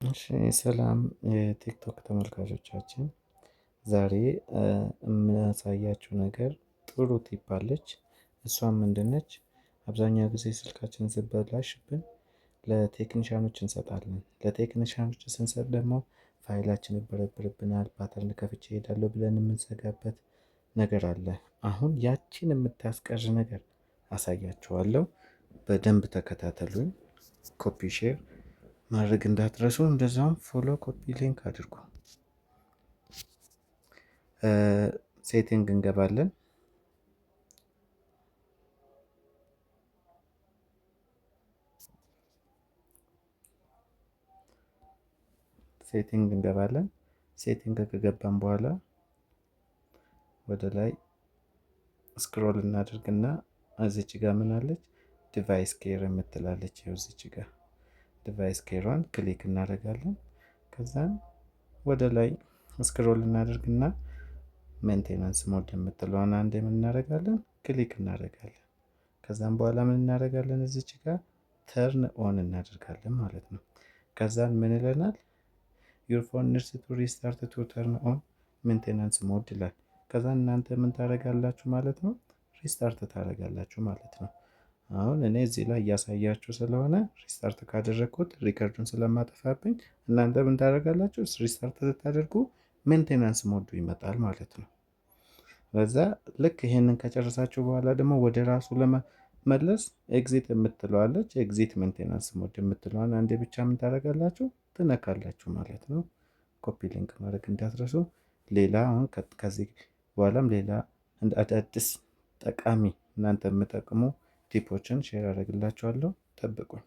እሺ ሰላም የቲክቶክ ተመልካቾቻችን፣ ዛሬ የማሳያችሁ ነገር ጥሩ tip አለች። እሷም ምንድነች? አብዛኛው ጊዜ ስልካችን ሲበላሽብን ለቴክኒሻኖች እንሰጣለን። ለቴክኒሻኖች ስንሰጥ ደግሞ ፋይላችን ይበረብርብናል፣ pattern ከፍቼ እሄዳለሁ ብለን የምንሰጋበት ነገር አለ። አሁን ያቺን የምታስቀር ነገር አሳያችኋለሁ። በደንብ ተከታተሉኝ። Copy share ማድረግ እንዳትረሱ። እንደዛውም follow copy link አድርጉ። Setting እንገባለን። Setting እንገባለን። Setting ከገባን በኋላ ወደ ላይ scroll እናደርግና እዚች ጋር ምን አለች? Device care የምትላለች። ይኸው እዚች ጋር device care ሯን click እናደርጋለን። ከዛን ወደ ላይ scroll እናደርግና maintenance mode የምትለዋን አንድ ምን እናደርጋለን? Click እናደርጋለን። ከዛም በኋላ ምን እናደርጋለን? እዚች ጋር turn on እናደርጋለን ማለት ነው። ከዛን ምን ይለናል? "Your phone needs to restart to turn on maintenance mode" ይላል። ከዛ እናንተ ምን ታደርጋላችሁ ማለት ነው? Restart ታደርጋላችሁ ማለት ነው። አሁን እኔ እዚህ ላይ እያሳያችሁ ስለሆነ restart ካደረግኩት record ኡን ስለማጠፋብኝ እናንተ ምን ታደርጋላችሁ? Restart ስታደርጉ maintenance mode ኡ ይመጣል ማለት ነው። በዛ ልክ ይሄንን ከጨረሳችሁ በኋላ ደግሞ ወደ ራሱ ለመመለስ exit የምትለዋለች፣ exit maintenance mode የምትለዋን አንዴ ብቻ ምን ታደርጋላችሁ? ትነካላችሁ ማለት ነው። Copy link ማድረግ እንዳትረሱ። ሌላ አሁን ከዚህ በኋላም ሌላ አዳዲስ ጠቃሚ እናንተ የምጠቅሙ tip ኦችን share አደርግላችኋለሁ። ጠብቁኝ።